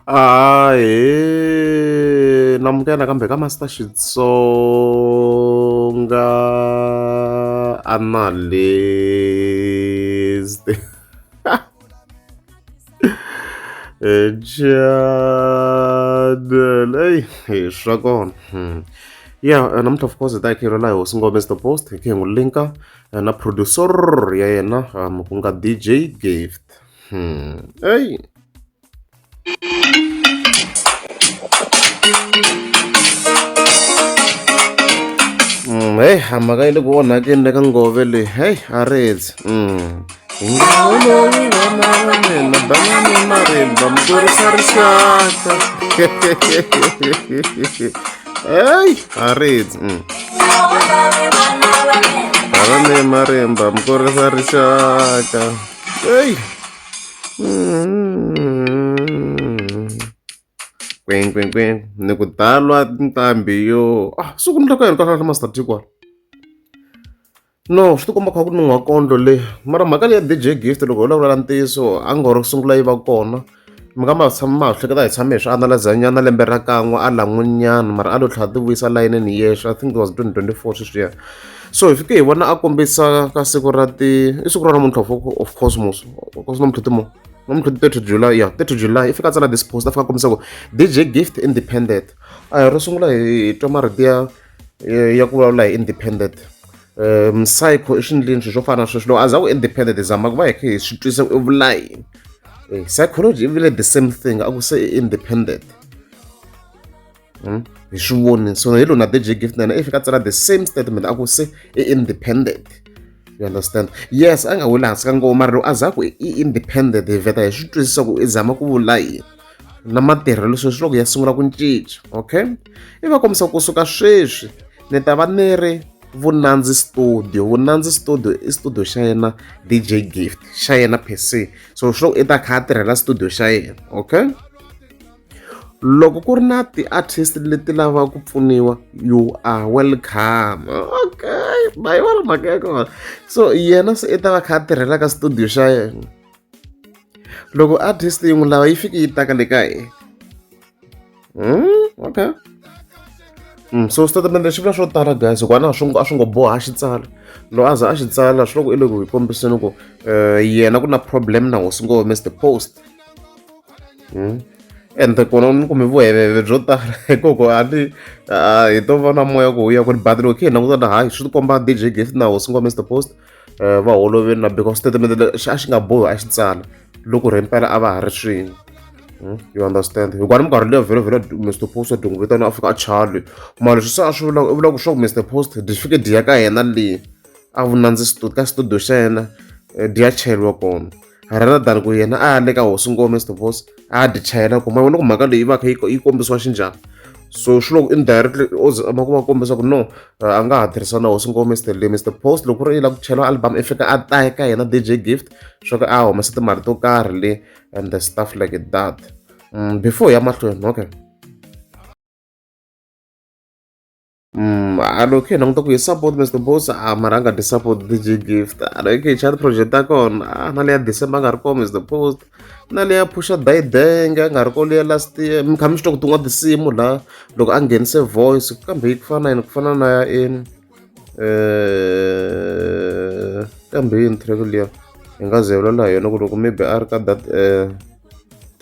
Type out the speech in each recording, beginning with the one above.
Ahee namukela nakambe ka Master Xitsonga analyst channel eyi hi swa kona ya namuntlha of course hi ta hi kha hi rhwala hi hosi ngome the post hi kha hi n'wi linka na producer ya yena ku nga D_J Gift eyi. Heyi a mhaka yi le ku onhakeni le ka ngove leyi heyi a ri dzi hi nga holovi vana va mina banani marimba mi kurisa rixaka heyi a ri dzi banani marimba mi kurisa rixaka heyi. Kwengkwengkweng ni ku dalwa nqambi yo ah siku ni le ka yini kahlekahle Master T kwala no swi tikomba kha ku nun'hwa kondlo le mara mhaka leya D_J Gift loko ho vulavula ntiyiso a ngo ro sungula yi va kona mi nga ma tshama ma ha hleketa hi tshame hi swi analyze nyana lembe ra kan'we a lan'winyana mara a lo tlhela ti vuyisa layinini hi yexe I think it was 2024 sweswiya so hi fike hi vona a kombisa ka siku ra ti i siku ra namuntlha of course mos of course namuntlha ti mo namuntlha ti 30 July ya 30 July i fika a tsala this post a fika a kombisa ku D_J Gift independent a hi ro sungula hi twa marito ya ya ku vulavula hi independent psycho i swi ndleni swilo swo fana na sweswo loko a za ku independent hi zama ku va hi kha hi swi twisa ku i vula yini psychology i vule the same thing a ku se i independent hi swi voni so hi lona D_J Gift na yena i fika a tsala the same statement a ku se i independent you understand yes a nga weli hansi ka ngoma mara loko a za ku i independent hi vheta hi swi twisisa ku i zama ku vula yini na matirhelo sweswi loko ya sungula ku cinca okay i va kombisa kusuka sweswi ni ta va ni ri Vunandzi Studio Vunandzi Studio i studio xa yena D_J Gift xa yena per se so swi loko i ta kha a tirhela studio xa yena okay loko ku ri na ti-artist leti lavaka ku pfuniwa you are welcome okay ma yi vona mhaka ya kona so yena se i ta va kha a tirhela ka studio xa yena loko artist yi n'wi lava yi fiki yi ta ka le ka yena okay so xitatimende lexi vula swo tala guys hikuva na swi a swi ngo boha a xi tsala loko a za a xi tsala swi loko i le ku hi kombiseni ku yena ku na problem na hosi ngove Mister Post ende kona ni kume vuheveve byo tala hikuva a ni hi to vona moya ku wu ya kwini but loko hi languta na hayi swi tikomba D_J Gift na hosi ngove Mister Post va holovile na because xitatimende lexi a xi nga bohi a xi tsala loko ri himpela a va ha ri swin'we you understand hikuva ni minkarhi liya vhele vhele Mister Post dyi n'wi vitana a fika a chali mara leswi se a swi vulaka i vula ku swa ku Mister Post dyi fike dyi ya ka yena le a vunandzi ka studio xa yena dyi ya chayeriwa kona rather than ku yena a ya le ka hosi ngome Mister Post a ya dyi chayela kona ma vona ku mhaka leyi va kha yi kombisiwa xinjhani so swi loko indirectly o zama ku va kombisa ku no a nga ha tirhisana na hosi ngome Mister le Mister Post loko ku ri i lava ku chela album i fika a ta ka yena D_J Gift swa ku a humesa timali to karhi le and the stuff like that before hi ya mahlweni okay a loko hi languta ku hi support Mister Post a mara a nga dyi support D_J Gift a loko hi chaya ti-project ta kona a na leya December a nga ri kona Mister Post na leya Phusha Dayidenge a nga ri kona leya last year mi kha mi swi twa ku tin'wana tinsimu laha loko a nghenise voice kambe yi ku fana na yini ku fana na ya ini kambe yini track liya hi nga ze hi vulavula hi yona ku loko maybe a ri ka that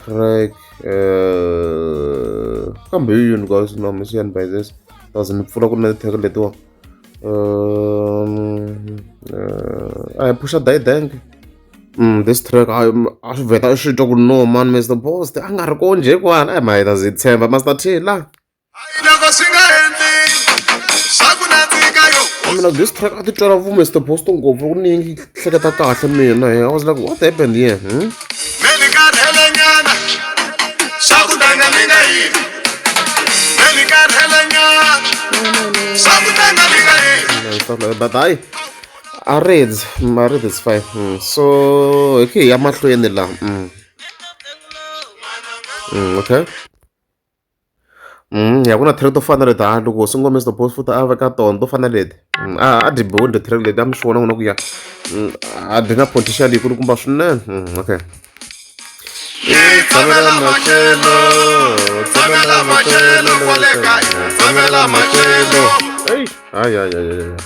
track kambe hi yini guys no mi swi yani by this kaze ni pfula ku na ti-track letiwa a hi Phusha Dayidenge this track a swi vheta swi twa ku no man Mister Post a nga ri ko njhe kwala a hi ma hi ta ze hi tshemba Master T la loko swi nga endli swa ku nandzika yo I mean, like, this track a ti twela vu Mr. Post ngopfu ku ni hleketa kahle mina I was like what happened here hmm? me ni karhelenyana swa ku tanga mi nga yimi me ni karhelenyana swa ku tanga mi nga yimi And stuff like that. But hayi a read a read is fine so hi khe hi ya mahlweni la okay ya ku na track to fana na leti ha loko hosi ngome Mister Post futhi a veka tona to fana na leti a dyi biwile ti-track leti a mi swi vona n'wina ku ya a dyi na potential yi kulukumba swinene okay. Hi tshamela maxelo, tshamela maxelo kwale kaya, tshamela maxelo. Ay, ay, ay, ay, ay.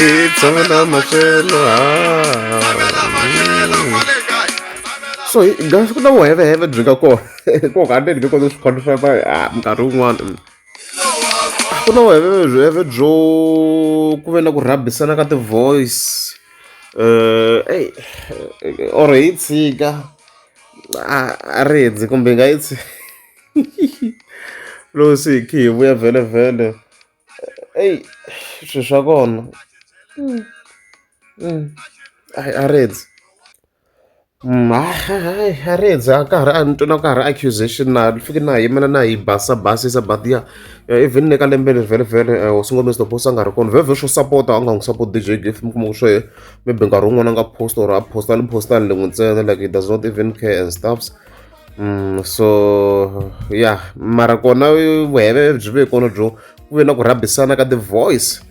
I tshamela maxelo ha. Tshamela maxelo kwale kaya. So guys, ku na vuheveheve byi nga kona hikuva a ni nge koti ku swi confirm minkarhi wun'wani ku na vuheveheve byo ku ve na ku rhabisana ka ti-voice ey or hi yi tshika a ri hundzi kumbe hi nga yi tshika loko se hi khe hi vuya vhele eyi swilo swa kona a ri hundzi. Hayi a ri hundzi a ka ha ri a ni twa na ka ha ri accusation na fike na ha yimela na yi basa basisa but ya even le ka lembe leri vhele hosi ngome Mister Post a nga ri kona vhele swo sapota a nga n'wi support D_J Gift mi kuma ku swe maybe nkarhi wun'wani a nga post or a post-a ni post-a lin'we ntsena like he does not even care and stuffs. So ya mara kona vuheve byi ve kona byo ku ve na ku rhabisana ka ti-voice.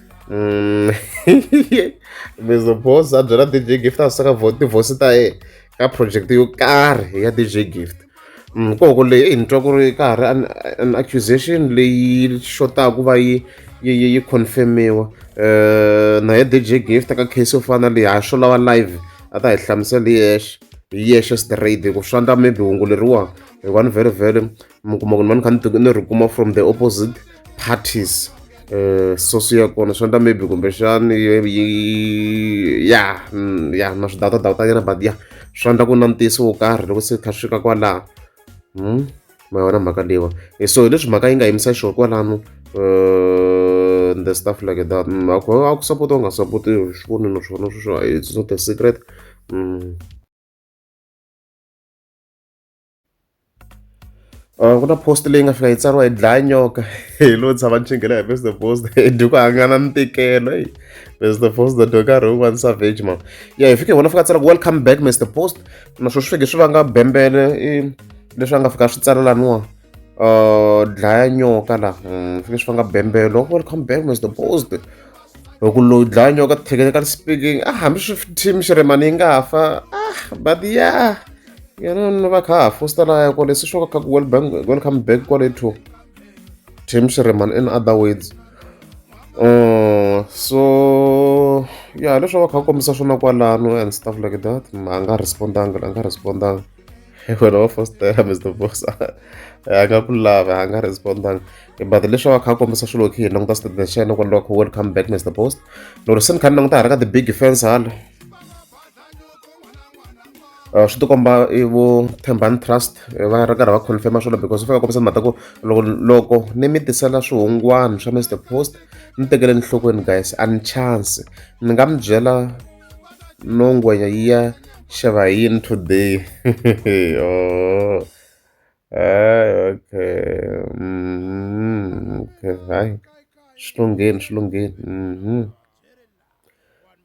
Mister Post a byela D_J Gift a suka ti-voice ta yena ka project yo karhi ya D_J Gift. Koko leyi ni twa ku ri ka ha ri an accusation leyi xotaka ku va yi yi yi yi confirm-iwa na ye D_J Gift ka case yo fana na leyi ha swo lava live a ta hi hlamusela hi yexe hi yexe straight hi ku swi endla maybe hungu leriwa hikuva ni vhele vhele mi kuma ku ni va ni kha ni ni ri kuma from the opposite parties source ya kona swi endla maybe kumbexani yi ya ya na swi dawuta dawuta nyana but ya swi endla ku na ntiyiso wo karhi loko se kha swi fika kwalaho. Ma yona mhaka leyiwa so hi leswi mhaka yi nga yimisa xiswona kwalano the stuff like that. A ku a ku support-a u nga support-i swi vonile swona sweswo it's not a secret. Ku na post leyi nga fika yi tsariwa hi dlaya nyoka hi lo tshama ni chinghela hi Mister Post dyi ku hangana ntikelo eyi Mister Post dyi nkarhi wun'wani savage man. Ya hi fike hi vona fika tsala ku welcome back Mister Post naswona swi fike swi vanga bembele i leswi a nga fika swi tsala laniwa dlaya nyoka la fike swi vanga bembele welcome back Mister Post hi ku loyi dlaya nyoka technically speaking a hambi swi team Shirimani yi nga fa but yeah yena ni va kha ha fosta laya kwale se swo kha ku welcome back kwale to team Shirimani in other words. So ya leswi va kha va kombisa swona kwalano and stuff like that a nga respondanga a nga respondanga wena wa fostela Mister Post a nga ku lavi a nga respondanga but leswi va kha va kombisa swilo khe hi languta statement xa yena kwalaho ku welcome back Mister Post loko se ni kha ni languta ha ri ka the big fans hala swi tikomba i vo Thembani Trust va ri karhi va confirm-a swona because va fika kombisa mhaka ku loko loko ni mi tisela swihungwana swa Mister Post ni tekele enhlokweni guys a ni chance ni nga mi byela no ngwenya yi ya xava yini today oh okay okay hayi swi lungheni swi lungheni.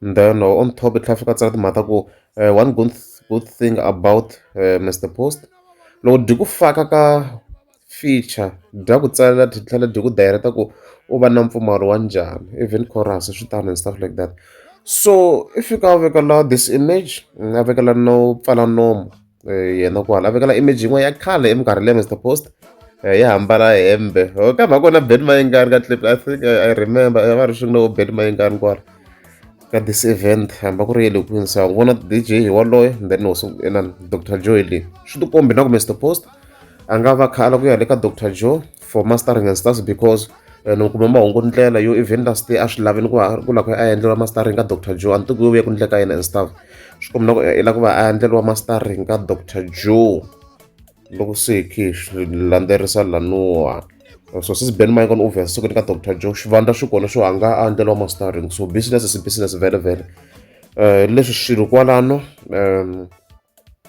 Then on top i tlhela fika tsala timhaka ta ku one good thing about Mister Post loko dyi ku faka ka feature dya ku tsalela dyi tlhela dyi ku direct ku u va na mpfumawulo wa njhani even chorus swi tano and stuff like that. So i fika a veka la this image a vekela no pfala nomu yena kwala a vekela image yin'wana ya khale eminkarhi leya Mister Post ya hambana hembe kambe a kona Benny Mayengani ka clip I think I remember a va ri swin'we na vo Benny Mayengani kwala ka this event hambi ku ri ya le kwini se wa vona D_J hi waloye then hosi inani Doctor Joe hi leyi swi tikombi na ku Mister Post a nga va kha a lava ku ya le ka Doctor Joe for mastering and stuff because ni kume mahungu ndlela yo even last year a swi lavi ni ku ku lava ku ya a endleriwa mastering ka Doctor Joe a ni tivi ku yo vuya ku endleka yini and stuff swi komba na ku i lava ku va a endleriwa mastering ka Doctor Joe loko se hi khe hi swi landzelerisa laniwa so since Benny Mayengani obvious sukeni ka Doctor Joe xivandla xi kona xo a nga a endleriwa mastering so business is business vhele vhele leswi swilo kwalano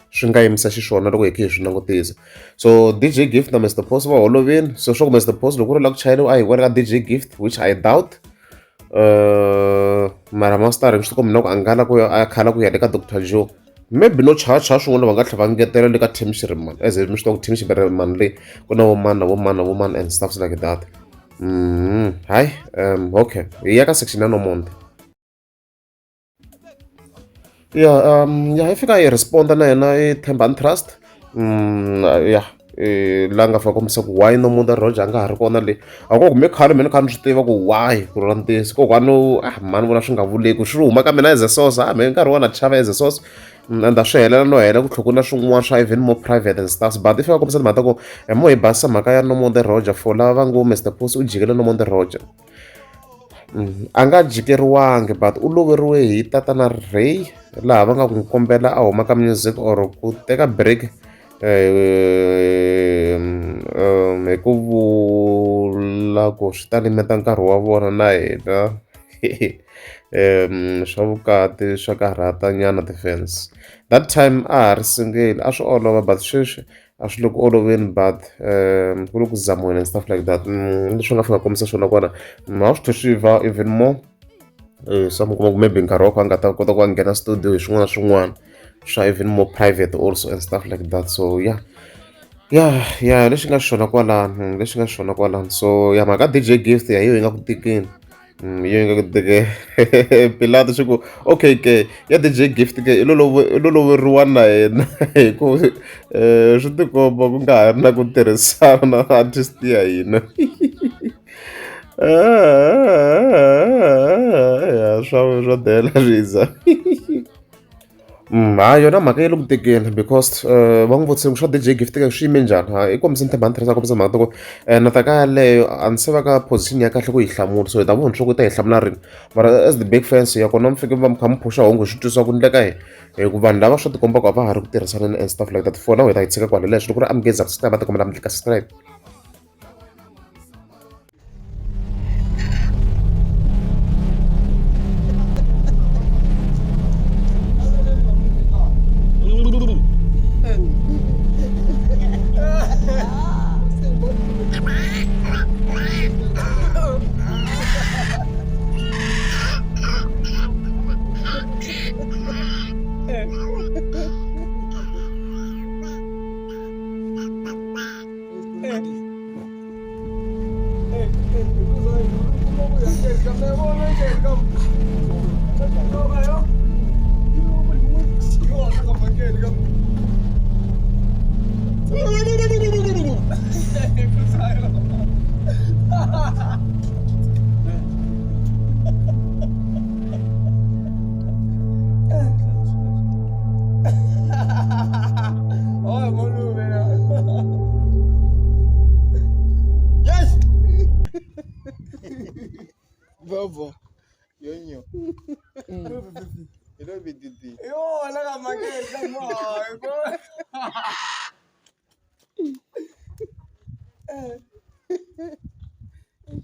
swi nga yimisa xiswona loko hi khe hi swi langutisa so D_J Gift na Mister Post va holovile so swa ku Mister Post loko ku ri la ku chayeliwa a hi wena ka D_J Gift which I doubt mara mastering swi tikomba na ku a nga la ku a kha ku ya le ka Doctor Joe maybe no chaya chaya swin'wana va nga tlhela va ngetela le ka team Shirimani as mi swi tiva ku team Shirimani leyi ku na vo mani na vo mani na vo mani and stuff like that. Hayi okay hi ya ka section ya Nomonde. Ya ya hi fika hi responda na yena i Thembani Trust Ya la nga fika kombisa ku why Nomuda Roger a nga ha ri kona le a ko kumbe khale mina kha ni swi tiva ku why ku ri ntiyiso kokwani ah mhani vona swi nga vuleki swi huma ka mina as a source a me nkarhi wun'wana chava as a source and a swi helela no hela ku tlhela ku na swin'wana swa even more private and stuff but i fika kombisa timhaka ta ku mo hi basisa mhaka ya Nomonde Roger for lava va ngo Mr Post u jikele Nomonde Roger. A nga jikeriwangi but u loveriwe hi tatana Ray laha va nga n'wi kombela a huma ka music or ku teka break hi ku vula ku swi ta limit-a nkarhi wa vona na hina swa vukati swa karhata nyana ti-fans. That time a ha ri single a swi olova but sweswi a swi le ku oloveni but ku le ku zamiweni and stuff like that. Leswi nga fika kombisa swona kwala a swi tlhe swi va even more swa mi kuma ku maybe nkarhi wa ku a nga ta kota ku va nghena studio hi swin'wana na swin'wana swa even more private also and stuff like that. So yeah ya ya lexi nga xona kwalano lexi nga xona kwalano so ya mhaka DJ Gift ya yo yi nga ku tikeni. Yo yi nga ku tikeni Pilato xi ku okay ke ya DJ Gift ke i lo i lo loveriwa na yena hi ku swi tikomba ku nga ha ri na ku tirhisana na artist ya hina. Ya swa swa dela swi. Ha yona mhaka ya le ku tekeni because va n'wi vutisile ku swa DJ Gift swi yime njhani ha i kombise ni tshemba ni tirhisa kombisa mhaka ta ku na ta ka yaleyo a ni se va ka position ya kahle ku yi hlamula so hi ta vona leswaku u ta yi hlamula rini mara as the big fans ya kona mi fike mi va mi kha mi phusha hungu hi swi twisisa ku ndleka yini hi ku vanhu lava swa tikomba ku a va ha ri ku tirhisaneni and stuff like that for now hi ta yi tshika kwala leswi loko ri amukeza subscribe va ta kombela mi tlika subscribe. Yes! Bobo, yonyo. Yo, la maqueta,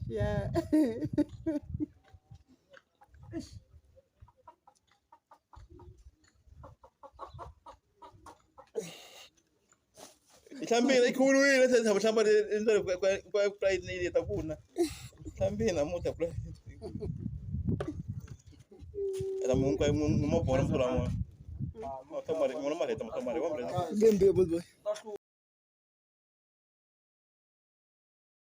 Yeah. Hlambile ikhulwile hlamba kwa takuna. Hlambile namuhla pride. Ela mungu kwa mabona mthola mo. Mthola mali, mthola mali, mthola mali. Ngembe boy.